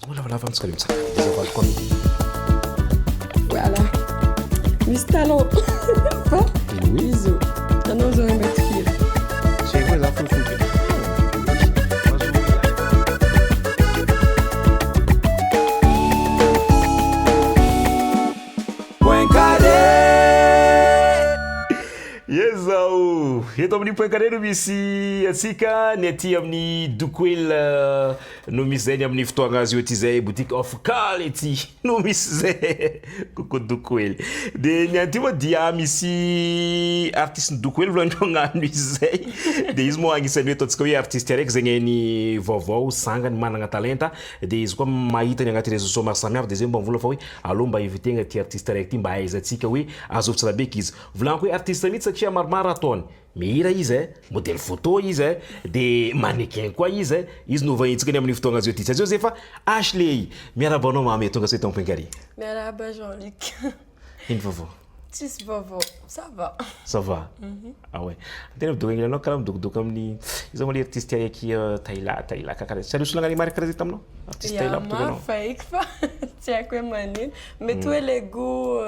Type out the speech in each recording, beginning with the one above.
Tonga lavalava antsika le mitsangana de zavaliko amin'ny. Voilà. Misy talon. Fa Oui. izy io. Anao zao mety firy? Zay koa za fohifohy be. Point carré. Ezao! Eto amin'ny Point Carré no misy antsika, ny aty amin'ny Dokoel no misy zay, ny amin'ny fotoagna azy io aty zay boutique of quality no misy zay. Coucou Dokoel. De ny an'ity moa dia misy artiste ny Dokoel volaniko hagnano izy zay. De izy moa agnisan'ny hoe ataontsika hoe artiste araiky zegny hainy vaovao, sangany, managna talenta. De izy koa mahita ny agnaty réseaux sociaux maro samihafa de zay mba mivola fa hoe aleo mba inviter-gna ty artiste araiky ty mba ahaizantsika hoe azovy tsara be eky izy. Volaniko hoe artiste mihitsy satria maromaro ataony. Mihira izy eh, modèle photo izy eh, de mannequin koa izy eh, izy no vahintsika ny amin'ny fotoagna zao ty. Tsy azeo zay fa Ashley! Miarahaba anao mamy eh, tonga soa eto Ampinkary. Miarahaba Jean Luc. Ino vaovao? Tsisy vaovao, ça va. Ça va? Ah ouais. Tena midokagny anao karaha midokodoka amin'ny iza moa le artiste araiky Taila, Taila karaha tsy nisy olona nagnamarika karaha zay taminao? Artiste Ya, Taila mitovy maro anao. fa haiko fa tsy haiko hoe manino. Mety hoe le goût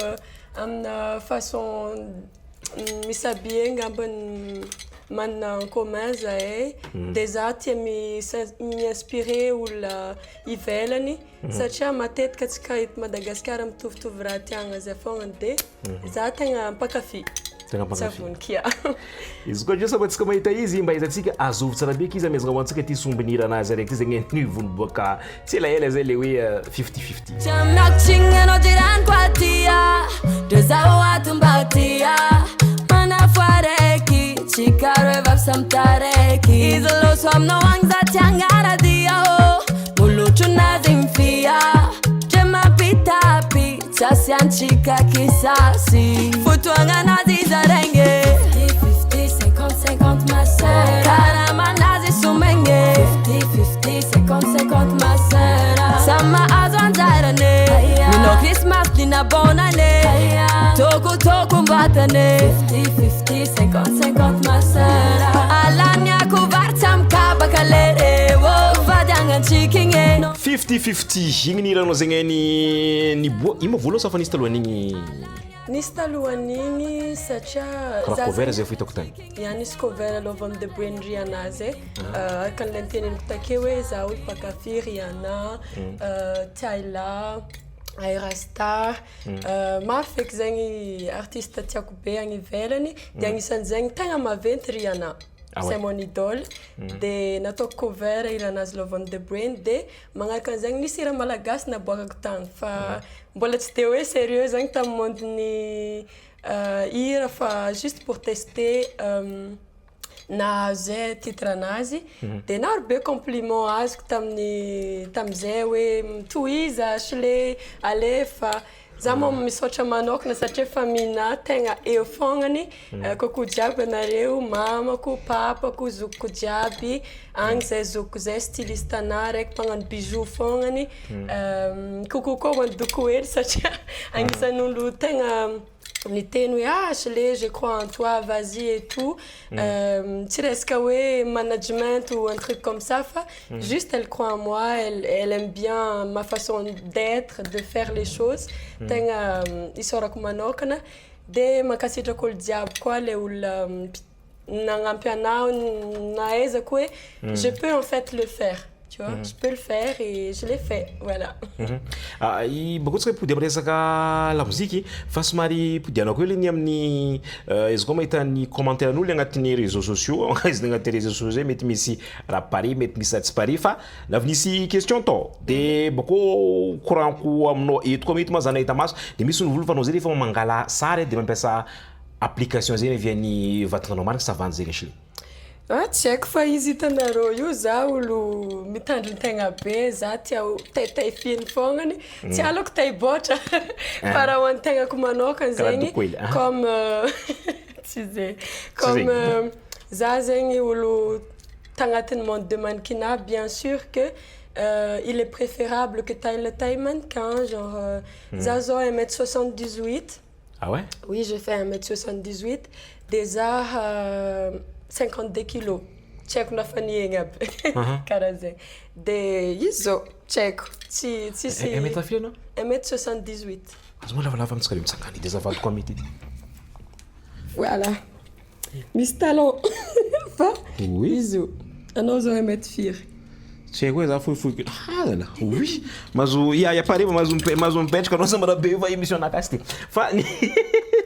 amina façon mi-s'habiller angambany manana en commun zahay. De za tia mi-inspirer olona ivelany satria matetika antsika eto Madagasikara mitovitovy raha tiagna zay fognany de za tegna mpankafy. Tegna mpankafy. Savony kia. Izy koa ndreo antsika mahita izy mba ahaizantsika azovy tsara be izy amezagna ho antsika ty sombiny hiranazy araiky ty zegny nivony boaka tsy elaela zay le hoe 50-50. 50-50 igny ny hiranao zegny ny niboa io moa voalohany sa fa nisy talohan'igny? Nisy talohan'igny satria Karaha za cover zegny- zay fo hitako tagny. Ya, nisy cover Love on the Brain Rihanna zay. Araka an'ilay niteneniko takeo hoe za olo mpankafy Rihanna, Tyla, Ayra Starr. Maro feky zegny artiste tiako be agny ivelany. De agnisan'izegny tegna maventy Rihanna. Ah ouais. C'est mon idole. De nataoko cover hiranazy Love on the Brain de magnaraka an'izegny nisy hira malagasy naboakako tagny fa mbola tsy de hoe sérieux zegny tamin'ny monde-ny hira fa juste pour tester nahazo zay titre anazy de naro be compliment azoko tamin'ny tamizay hoe tohiza Ashley alefa. Za moa misaotra manokana satria famille tegna eo fognany. Coucou jiaby anareo, mamako, papako, zokiko jiaby agny zay zokiko zay styliste anahy raiky mpagnano bijou fognany. Coucou koa ho an'i Dokoely satria agnisan'olo tegna niteny hoe ah Ashley, je crois en toi, vas-y et tout. Tsy resaka hoe management ou un truc comme ça fa juste elle croit en moi, elle aime bien ma façon d'être, de faire les choses. Tegna isaorako manokana de mankasitraka olo jiaby koa le olona nagnampy anahy nahaizako hoe je peux en fait le faire. Tu vois, je peux le faire et je l'ai fait, voilà. Ah, i bako tsika pody amin'ny resaka lamoziky fa somary podianako hely ny amin'ny izy koa mahita ny commentaire n'olo agnatin'ny réseaux sociaux izy agnatin'ny réseaux sociaux zay mety misy raha pare mety misy raha tsy pare fa navy nisy question tao de bako courant-ko aminao eto koa mety moa zany nahita maso de misy ny volo fa anao zay rehefa mangala sary de mampiasa application zay avy vatagnanao marina savandy zegny Ashley? Ah, tsy haiko fa izy hitanareo io za olo mitandriny tegna be za tia taitaifiny fognany tsy alako taiboatra fa raha ho an'ny tegnako manokana Karaha zegny Dokoely, ah. comme tsy zegny comme zegny. za zegny olo tagnatin'ny monde de mannequinat, bien sûr que il est préférable que taille le taille mannequin genre za zao 1m78. Ah ouais? Oui, je fais 1m78. Déjà 52 kilos. Tsy haiko na fa niegny aby. Karaha zegny. De izy zao, tsy haiko, tsy tsisy. Un mètre firy anao? Un mètre 78. Aza moa lavalava amintsika reo mitsangana edy azafady koa mety edy. Voilà. Misy talon fa Oui. izy io. Anao zao un mètre firy? Tsy haiko hoe za fohifohy kely. Hazana. Oui. Mahazo ya ya pare mahazo mahazo mipetraka anao sa marabe io fa émission anakahy ty. Fa ny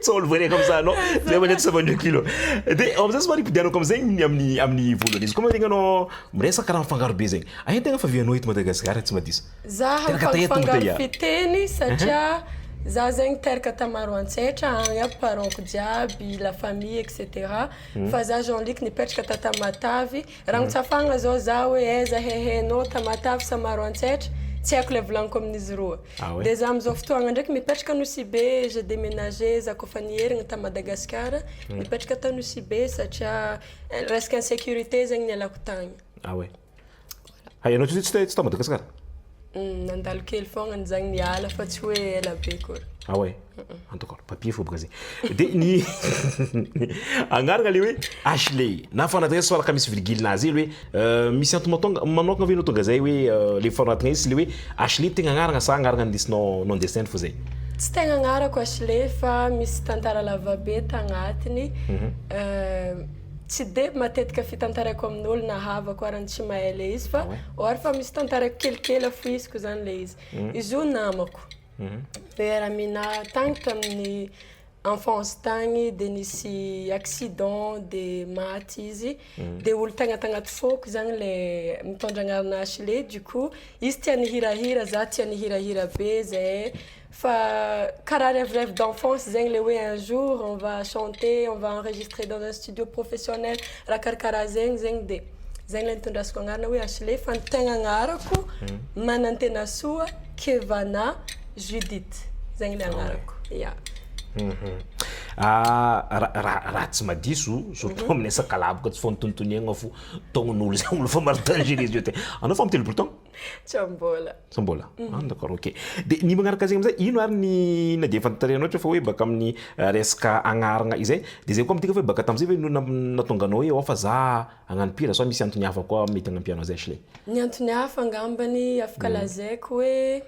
tsy olo voareka am'za anao zay manety 72 kilo. De am'zay somary ipodianako am'zay ny amin'ny amin'ny voalohany. Izy koa ma zegny anao miresaka raha mifangaro be zegny. Aia tegna fa vianao eto Madagasikara tsy madiso? Za Teraka taia tonga mifangaro taia? fiteny satria za zegny teraka ta Maroantsetra, agny aby parents-ko jiaby, la famille etc. Fa za Jean Luc nipetraka ta Tamatavy. Raha mitsafagna zao za hoe aiza hehenao Tamatavy sa Maroantsetra, tsy haiko le volagniko amin'izy roa. Ah ouais? De za amizao fotoagna ndraiky mipetraka Nosy Be, j'ai déménagé za koa fa niherigna ta Madagasikara, nipetraka ta Nosy Be satria resaka insécurité zegny nialako tagny. Ah ouais. Hay anao tsy tsy tsy tao Madagasikara? Nandalo kely fognany zagny niala fa tsy hoe ela be koa. Ah ouais. En tout cas, papier fo baka zegny. De ny agnarana le hoe Ashley. Na fanatigna izy soaraka misy virgule nazy hely hoe misy antony mahatonga manokana ve anao tonga zay hoe le fanoratana izy sy le hoe Ashley tegna agnarana sa agnarana indesinao nom de scène fo zay? Tsy tegna agnarako Ashley fa misy tantara lavabe tagnatiny. Tsy de matetika fitantaraiko amin'olo na havako ary ny tsy mahay le izy fa ohary fa misy tantaraiko kelikely afoiziko zany le izy. Izy io namako. Meilleur ami-nahy tagny tamin'ny enfance tagny de nisy accident de maty izy. De olo tegna tagnaty fôko zagny le mitondra agnarana Ashley du coup izy tia nihirahira za tia nihirahira be zahay. Fa karaha rêve rêve d'enfance zegny le hoe un jour on va chanter, on va enregistrer dans un studio professionnel, raha karakaraha zegny zegny de zegny le nitondrasako agnarana hoe Ashley fa ny tegna agnarako Manantenasoa Kevana Judith zegny le agnarako, ya. Raha tsy madiso surtout amin'ny resaka laboka tsy fonotontoniagna fo taognon'olo zay olo fa maro danger izy io te. Anao fa amy 30 taogno? Tsy mbola. Tsy mbola. Ah d'accord ok. De ny magnaraka zegny amizay, ino ary ny na de efa notarihanao ohatra fa hoe baka amin'ny resaka agnarana izay, de zay koa midika fa hoe baka tamizay ve no nahatonga anao hoe ao fa za hagnano mpihira sa misy antony hafa koa mety hagnampianao zay Ashley? Ny antony hafa angambany afaka lazaiko hoe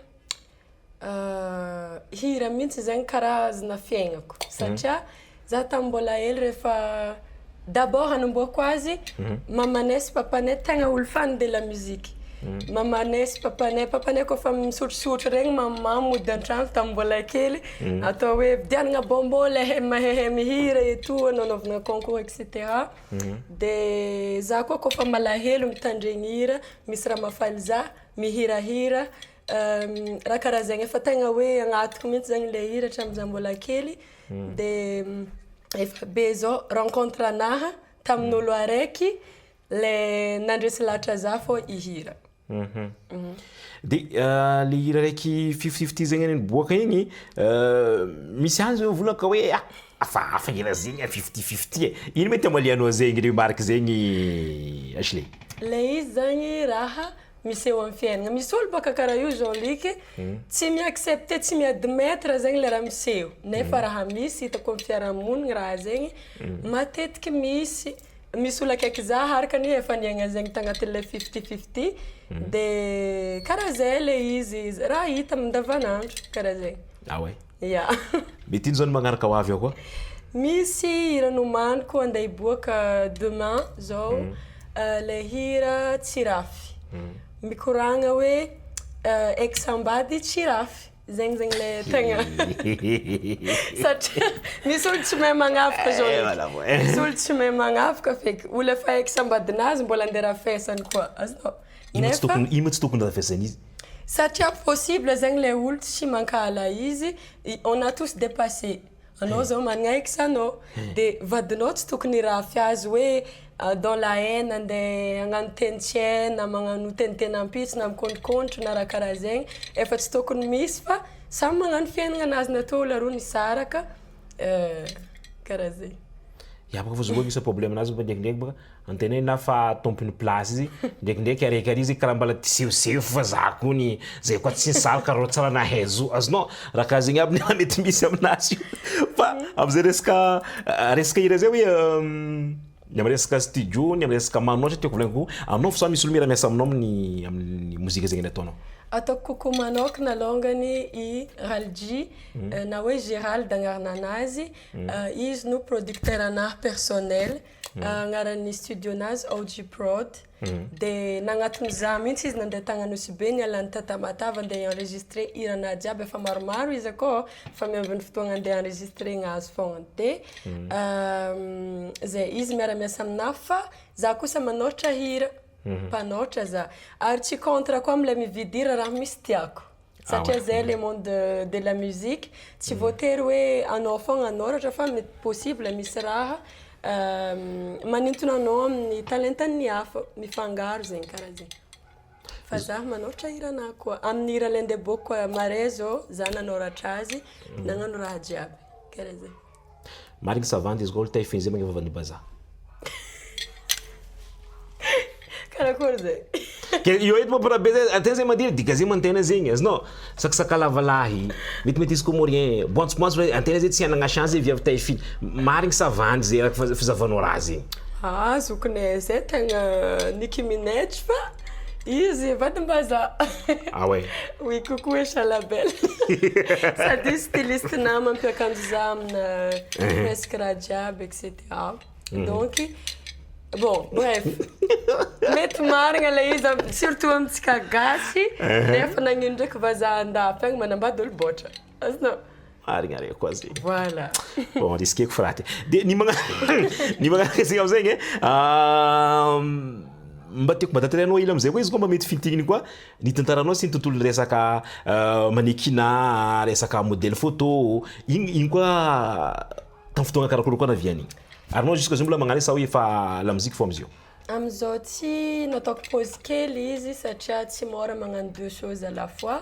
hira mihitsy zegny karazana fiaignako satria za tamin'ny mbola hely rehefa d'abord hanombohako azy mamanay sy papanay tegna olo fan de la musique. Mamanay sy papanay, papanay koa fa misotrosotro regny mamomamo mody an-tragno tamin'ny mbola kely atao hoe vidianana bonbon le mahehe mihira et tout nanaovana concours et cetera. De za koa koa fa malahelo mitandregny hira, misy raha mahafaly za mihirahira raha karaha zegny efa tegna hoe agnatiko mihitsy zegny le hira hatramin'ny za mbola kely de efa be zao rencontre anahy tamin'olo araiky le nandresy lahatra za fô ihira. De le hira raiky fifty-fifty zegny niboaka igny misy any zao volagna ka hoe ah hafahafa hira zegny 50-50 e. Ino mety amalianao zegny remarque zegny Ashley? Le izy zagny raha miseho amin'ny fiainana. Misy olo bôka karaha io Jean Luc tsy mi-accepter, tsy mi-admettre zegny le raha miseho. Nefa raha misy hitako amin'ny fiarahamonigny raha zegny matetiky misy. Misy olo akaiky za araka ny efa niaigna zegny tagnatin'le 50-50 de karaha zay le izy, raha hita andavanandro karaha zegny. Ah ouais? Ya. Mety ino zao ny magnaraka ho avy ao koa? Misy hira nomaniko andeha hiboaka demain zao, le hira Tsirafy. Mikoragna hoe ex ambady tsirafy. Zegny zegny le tegna satria misy olo tsy mahay magnavaka zao ndraiky. Misy olo tsy mahay magnavaka feky. Olo efa ex ambadinazy mbola andeha rafesany koa. Azonao? Ino tsy tokony ino tsy tokony rafesany izy? Satria possible zegny le olo tsy mankahala izy, on a tous dépassé. Anao zao managna ex anao, de vadinao tsy tokony hirafy azy hoe dans la haine andeha hagnano teny tsy hay na magnano teniteny ampitsy na mikôntrikôntry na raha karaha zegny, efa tsy tokony misy fa samy magnano fiaignananazy natao olo aroa nisaraka karaha zegny. Ya bôka fa izy koa misy problème anazy bôka ndraikindraiky bôka antegna na fa tompony place izy ndraikindraiky araiky ary izy karaha mbala te hisehoseho fa za kony zay koa tsy nisaraka rô tsara nahay zo azonao raha karaha zegny aby ny mety misy aminazy io fa amizay resaka resaka hira zay hoe. Ny amin'ny resaka studio, ny amin'ny resaka manoratra tiako volagniko, anao fa sa misy olo miara-miasa aminao amin'ny amin'ny mozika zegny ny ataonao? Ataoko kokoa manokana alongany i Ralji na hoe Gérald agnarana anazy. Izy no producteur anahy personnel. Agnaran'ny studio nazy OG Prod. De nagnatony za mihitsy izy nandeha tagny Nosy Be nialany ta Tamatave andeha hi-enregistrer hiranahy jiaby, efa maromaro izy akao fa miambiny fotoagna andeha enregistrena azy fogna. De zay, izy miara-miasa aminahy fa za kosa manoratra hira, mpanoratra za. Ary tsy contre koa am'lay mividy hira raha misy tiako. Satria zay le monde de la musique, tsy voatery hoe anao fogna hanoratra fa mety possible misy raha manintona anao amin'ny talentan'ny hafa, mifangaro zegny karaha zegny. Fa za manoratra hiranahy koa. Amin'ny hira le andeha aboakako mare zao, za nanoratra azy, nagnano raha jiaby, karaha zegny. Marigny savandy izy koa olo te zay magnefa van'ny bazaha. Karakory zay? Ke io eto mampirabe zay, antena zay mandiry dika zay mantena zegny, azonao? Sakasaka lavalahy, mety métis comorien, boantsoboantso, antena zay tsy hanagna chance zay viavy taifiny. Marigny savandy zay araka fizahavanao raha zegny. Ah, zokinay zay tegna Nicki Minaj fa izy vadim-bazaha. Ah ouais. Oui, coucou Esha la belle. Sady izy styliste na mampiakanjo za amina presque raha jiaby, etc. Donc bon, bref. Mety marigna le izy surtout amintsika gasy, nefa nagnino ndraiky vazaha andafy agny manambady olo bôtra. Azonao? Marigna araiky koa zegny. Voilà. Bon, risqueko fa raha ty. De ny magnaraka zegny amizegny e, mba tiako mba tantarainao hely amizay koa izy koa mba mety fintigniny koa ny tantaranao sy ny tontolon'ny resaka mannequinat, resaka modèle photo, igny igny koa tamin'ny fotoagna karakory koa navian'igny? Ary anao jusque zao mbola magnano sa hoe efa lamoziky fô amizio? Amizao tsy nataoko pause kely izy satria tsy mora magnano deux choses à la fois.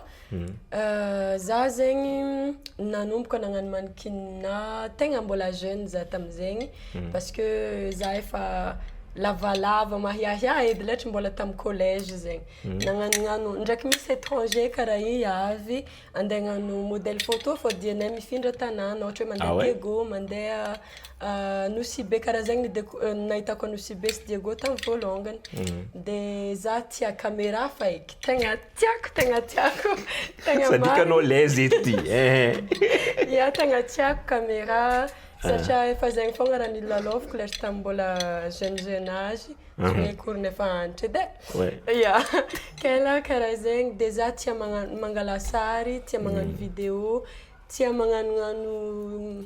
Za zegny nanomboka nagnano mannequinat tegna mbola jeune za tamizegny parce que za efa lavalava mahiahiahy edy letry mbola tamin'ny collège zegny. Nagnanognano ndraiky misy étranger karaha igny avy andeha hagnano modèle photo fô dianay mifindra tanàna, ohatra hoe mandeha Diego, mandeha Nosy Be, karaha zegny nahitako Nosy Be sy Diego tamin'ny voalongany. De za tia caméra fa eky, tegna tiako, tegna tiako, tegna Sady anao l'aise ety. Ya, tegna tiako caméra satria efa zegny fogna raha nilalaovako letry tamin'ny mbola jeune jeune âge, tsy hoe koriny efa antitra edy e. Ya, kela karaha zegny, de za tia magnano mangala sary, tia magnano vidéo, tia magnanognano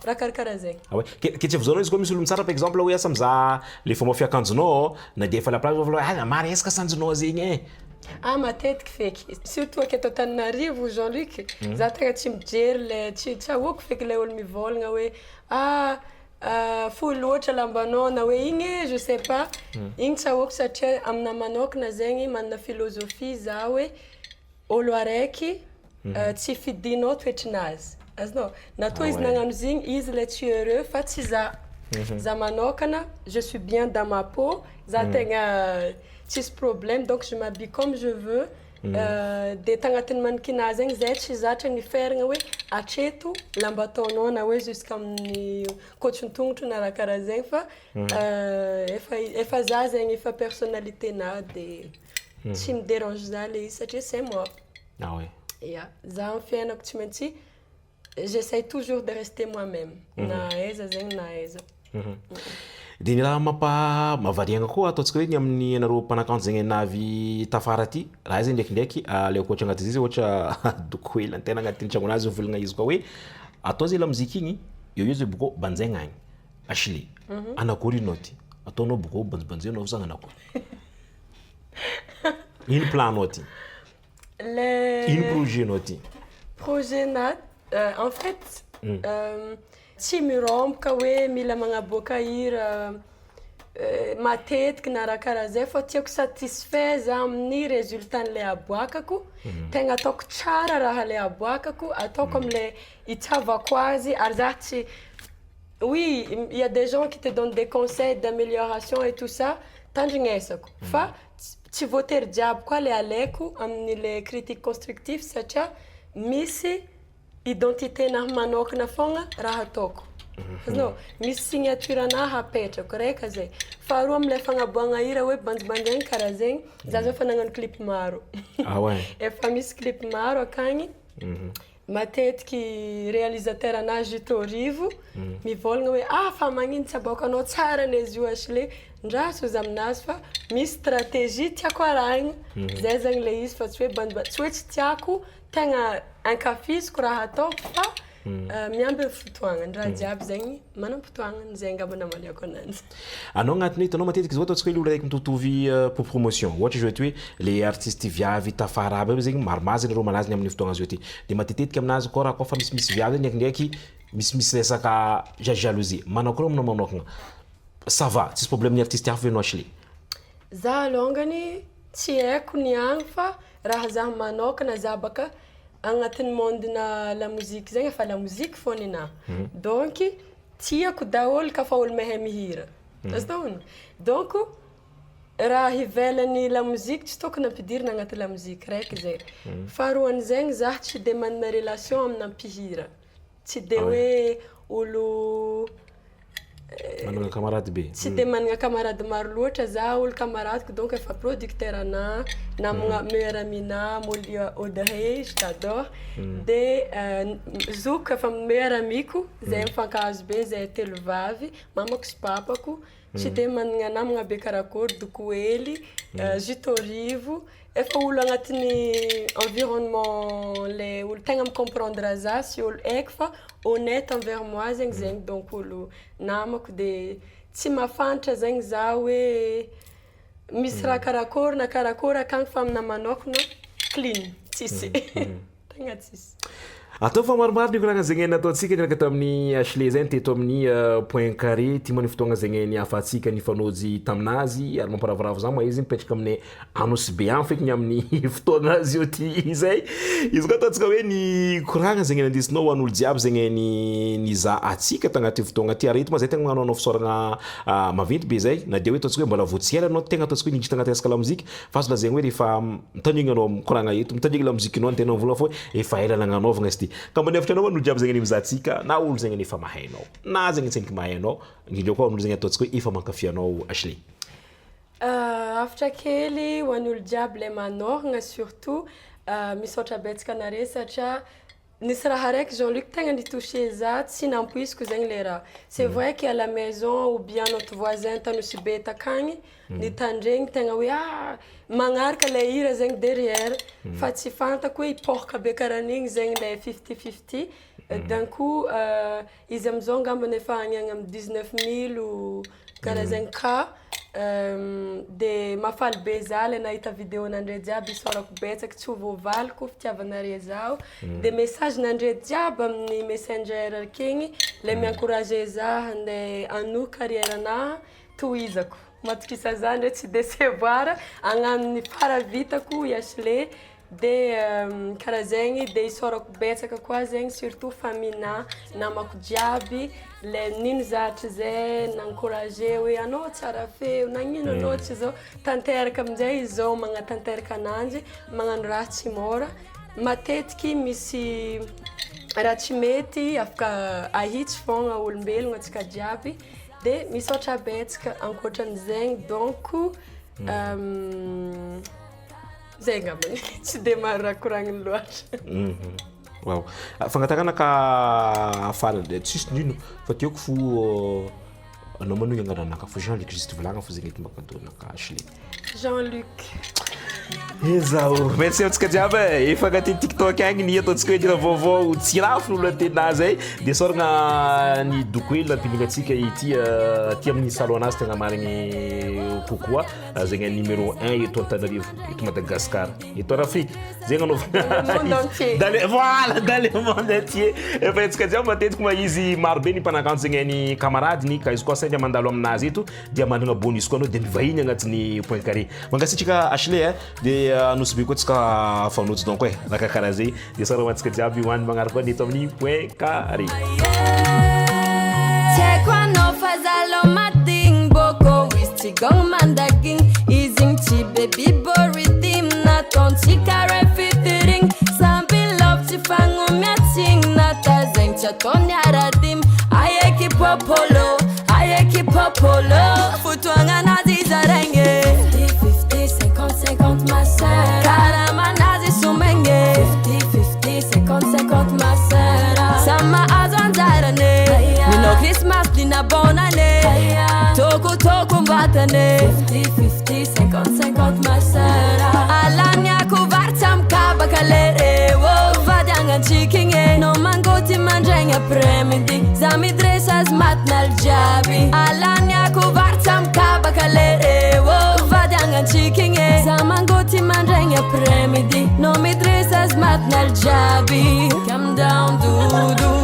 raha karakaraha zegny. Ah ouais. Ke tsy avy izy koa misy olo mitsara par exemple hoe asa mizaha le fomba fiakanjonao na de efa la plage fa ah maresaka sanjonao zegny e. Ah, matetiky feky, surtout aketo Antananarivo, Jean-Luc, za tegna tsy mijery le tsy ahoako feky le olo mivolagna hoe ah fohy loatra lambanao na hoe igny e, je sais pas. Igny tsy ahoako satria aminahy manokana zegny manana philosophie za hoe olo araiky tsy fidinao toetrinazy. Azonao? Natao izy nagnano zigny, izy le tsy heureux fa tsy za. Za manokana, je suis bien dans ma peau, za tegna tsisy problème, donc je m'habille comme je veux. De tagnatin'ny mannequinat zegny zay tsy zatra niferagna hoe atreto lamba ataonao na hoe jusqu'amin'ny kotson-tongotro na raha karaha zegny fa efa za zegny, efa personnalité nahy, de tsy mi-dérange za le izy satria c'est moi. Ah ouais. Ya, za amin'ny fiainako tsy maintsy j'essaye toujours de rester moi-même na aiza zegny na aiza. De ny raha mampa mahavariagna koa ataontsika hoe ny amin'ny anareo mpanakanto zegny navy tafara aty, raha zegny ndraikindraiky le ankoatra agnatin'izy zay ohatra doko hely antena agnatin'ny tragnonazy mivolagna izy koa hoe atao zay lamoziky igny eo eo zay boko banjaigna agny Ashley, anakory inao ty ataonao boko banjibanjenao sa anakory ino planao ty? Le Ino projet nao ty? Projet na en fait tsy miromboka hoe mila magnaboaka hira matetiky na raha karaha zay fa tiako satisfait za amin'ny résultat n'le aboakako. Tegna ataoko tsara raha le aboakako, ataoko am'le itiavako azy ary za tsy, oui, il y a des gens qui te donnent des conseils d'amélioration et tout ça, tandrignesako fa tsy voatery jiaby koa le alaiko amin'le critique constructif satria misy identité nahy manokana fogna raha ataoko. Azonao? Misy signature anahy apetrako, raika zay. Faharoa, am'le fagnaboahagna hira hoe bandibandiagny karaha zegny, za zao efa nagnano clip maro. Ah ouais? Efa misy clip maro akagny. Matetiky réalisateur anahy Juto Rivo mivolagna hoe: "Ah, fa magnino tsy aboakanao tsara ane izy io, Ashley?" Ndraso izy aminazy fa misy stratégie tiako arahigna zay zagny le izy, fa tsy hoe tsy hoe tsy tiako, tegna ankafiziko raha ataoko, fa miamby ny fotoagnany. Raha jiaby zegny manam-potoagnany zay angamba namaliako ananjy. Anao agnatiny hoe hitanao matetiky zao, ataontsika hoe le olo araiky mitovitovy pour promotion, ohatra zao ty hoe le artiste viavy tafara aby aby zegny, maromaro zegny reo malaza ny amin'ny fotoagna zao ty, de matetetiky aminazy koa raha koa fa misimisy viavy zegny ndraikindraiky misimisy resaka jalousie. Manao koa aminao manokagna, ça va, tsisy problème ny artiste hafa ve anao, Ashley? Za alongany tsy haiko ny agny, fa raha za manokana, za baka agnatin'ny monde-na la musique zegny, efa la musique fô ninahy, donc tiako daholo ka fa olo mahay mihira azonao. Donc raha ivelany la musique tsy tokony ampidirina agnaty la musique raiky zay. Faharoan'izegny, za tsy de manana relation amina mpihira, tsy de hoe olo manana camarade be. Tsy de manana camarade maro loatra za. Olo camaradeko donc efa producteur ana, namagna, meilleur ami-na Molia Audrey, je t'adore, de zokiko efa meilleur amiko zay, mifankahazo be zay telo vavy, mamako sy papako. Tsy de manana namagna be karakory, doko hely Jutorivo efa olo agnatin'ny environnement, le olo tegna micomprendre za sy olo haiko fa honnête envers moi zegny. Donc olo namako de tsy mahafantatra zegny za hoe misy raha karakory na karakory akagny, fa aminahy manokana clean, tsisy, tegna tsisy. Atao fa maromaro ny koragna zegny nataontsika niaraka tamin'ny Ashley zay teto amin'ny Point Carré ty moa ny fotoagna zegny niafatsika nifanojy taminazy, ary mampiravoravo za ma izy mipetraka amin'ny Anosy Be any feky ny amin'ny fotoagna azy io ty zay izy koa. Ataontsika hoe ny koragna zegny nandesinao ho an'olo jiaby zegny ny niza atsika tagnaty fotoagna ty, ary eto ma zay tegna magnano anao fisaoragna maventy be zay, na de hoe ataontsika hoe mbola vao tsy ela anao tegna ataontsika hoe niditra tagnaty resaka lamozika, fa azo lazaigny hoe rehefa mitanigny anao mikoragna eto, mitanigny lamozikinao, ny tena mivolagna fô efa ela nagnanaovagna izy ty, ka mba nihevitra anao olo jiaby zegny mizahantsika, na olo zegny efa mahay anao na zegny tsendriky mahay anao, indrindra koa olo zegny ataontsika hoe efa mankafy anao, Ashley. Hafatra kely ho an'olo jiaby le manôragna surtout, misaotra betsaka anare satria nisy raha araiky, Jean-Luc, tegna nitouché za, tsy nampoiziko zegny le raha. C'est vrai que à la maison ou bien notre voisin Tanosy be takagny nitandregny tegna hoe ah, magnaraka le hira zegny derrière, fa tsy fantako hoe hipoka be karaha an'igny zegny le 50-50. D'un coup izy amizao angambany efa agny agny amin'ny 19 000 karaha zegny ka de mahafaly be za le nahita vidéo nandre jiaby. Isaorako betsaka, tsy ho voavaliko fitiavanare zaho, de message nandre jiaby amin'ny Messenger akegny le miencourager za handeha hanohy carrière anahy, tohizako, matokisa za ndre tsy décevoir, hagnano ny fara vitako i Ashley. De karaha zegny, de isaorako betsaka koa zegny surtout famille-na, namako jiaby le nino zatry zay, nancourager hoe anao tsara feo, nagnino anao tsy zao tanteraka aminjay izy zao magnatanteraka ananjy, magnano raha tsy mora. Matetiky misy raha tsy mety, afaka ahitsy fogna, olombelogno antsika jiaby. De misaotra betsaka ankoatran'izegny. Donc zay angambany, tsy de maro raha koragniny loatra. Wow, fangatahana ka farany de tsisy nino fa tiako fo anao manogny agnaranaka fo Jean Luc, juste volagna fo zegny eto mba kadonaka, Ashley. Jean-Luc. Ezao, merci antsika jiaby e. Efa agnatin'ny TikTok agny ny ataontsika hoe tena vaovao tsy rafy olo tena zay. De soragna ny doko hely nampindigna antsika ity aty amin'ny salon anazy, tegna marigny kokoa zegny numéro 1 eto Antananarivo, eto Madagascar, eto Afrique. Zegny anaovana Dans le monde entier. Dans le, voilà, dans le monde entier. Efa antsika jiaby matetiky ma izy maro be ny mpanakanto zegny ny camaradeny, ka izy koa sainga mandalo aminazy eto dia manana bonus koa anao de mivahiny agnatin'ny Point Carré. Mankasitraka, Ashley e, de Anosy Be koa tsika fanojo donc e, raha karaha zay. De sara ho antsika jiaby ho an'ny magnaraka koa ny eto amin'ny Point Carré. Tsy haiko anao fa zalo madigny boko izy tsy gong mandaginy izy igny tsy baby borydim nataontsika ray featuring samby love, tsy fagnomiatsigny nata zegny tsy atao niaradim ay. Christmas dina bonne année. Toko toko mbatane. 50 50 50 50 ma sœur. Alaniako vary tsy amikabaka lere oh, vady agnantsika igny e. No mangoty mandraigny après midi. Za midressa azy matinal jiaby. Alaniako vary tsy amikabaka lere oh, vady agnantsika igny e. Za mangoty mandraigny après midi. No midressa azy matinal jiaby. Calm down doudou.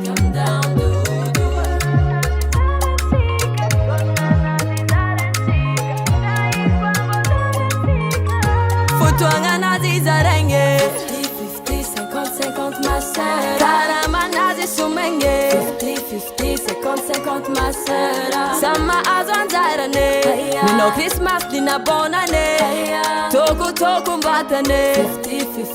Calm down doudou. Fotoagnanazy zaraigny 50 50 50 ma sœur. Karamanazy somegny 50 50 50 50 ma sœur. Samy mahazo anjarane. Minao Christmas dina bonne année. Toko toko mbatane. 50